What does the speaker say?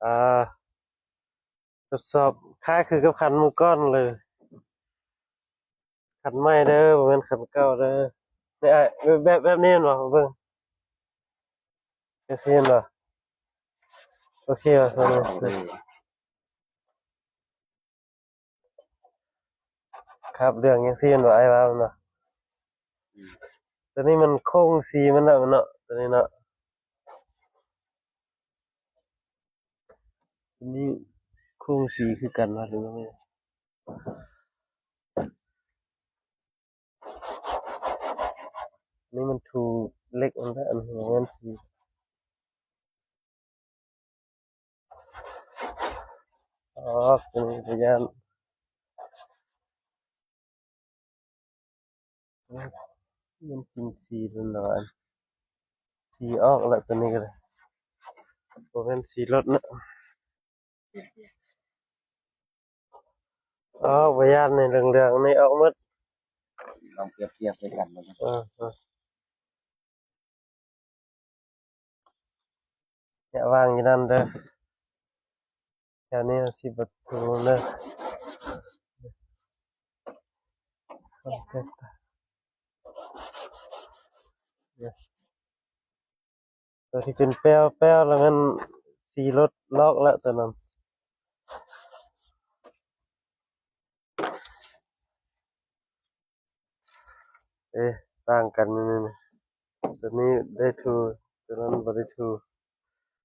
ອ່າ ທົດສອບຄ້າຍຄືກັບຄັນມື້ກ່ອນເລີຍ. ຄັນໃໝ່ເດີ ບໍ່ແມ່ນຄັນເກົ່າເດີ. ນີ້ອ້າຍ ແບບ ແບບນີ້ແມ່ນບໍ່? ເບິ່ງ ຈັ່ງຊີ້ແມ່ນບໍ່? ໂອເຄບໍ່? ໂຕນີ້ ຄາບເຫຼືອງຈັ່ງຊີ້ແມ່ນບໍ່? ອ້າຍວ່າແມ່ນບໍ່? ອືມ ໂຕນີ້ມັນຄົງສີມັນແລ້ວເນາະ ໂຕນີ້ເນາະ. ໂຕນີ້ຄົງສີຄືກັນວ່າ ຫຼືວ່າ ນີ້ມັນຖູເຫຼັກຫັ້ນແຫຼະ ອັນນີ້ບໍ່ແມ່ນສີ. ອໍ ໂຕນີ້ກະຢ້ານ ມັນກິນສີແລ້ວເນາະ ອັນ ສີອອກແລ້ວ ໂຕນີ້ກະໄດ້ ບໍ່ແມ່ນສີລົດເນາະ. ອໍ ບໍ່ຢ້ານນີ້ ເຫຼືອງໆນີ້ອອກໝົດ. ລອງປຽບທຽບໃສ່ກັນເບິ່ງ. ເອີ ເອີ ຢ່າວາງຢູ່ນັ້ນເດີ ແຖວນີ້ຊິບໍ່ຖືເດີ. ໂຕທີ່ເປັນແປ້ວໆ ແລ້ວມັນສີລົດລອກແລ້ວ ໂຕນັ້ນ. ເອ ຕ່າງກັນນີ້ ໂຕນີ້ໄດ້ຖູ ໂຕນັ້ນບໍ່ໄດ້ຖູ.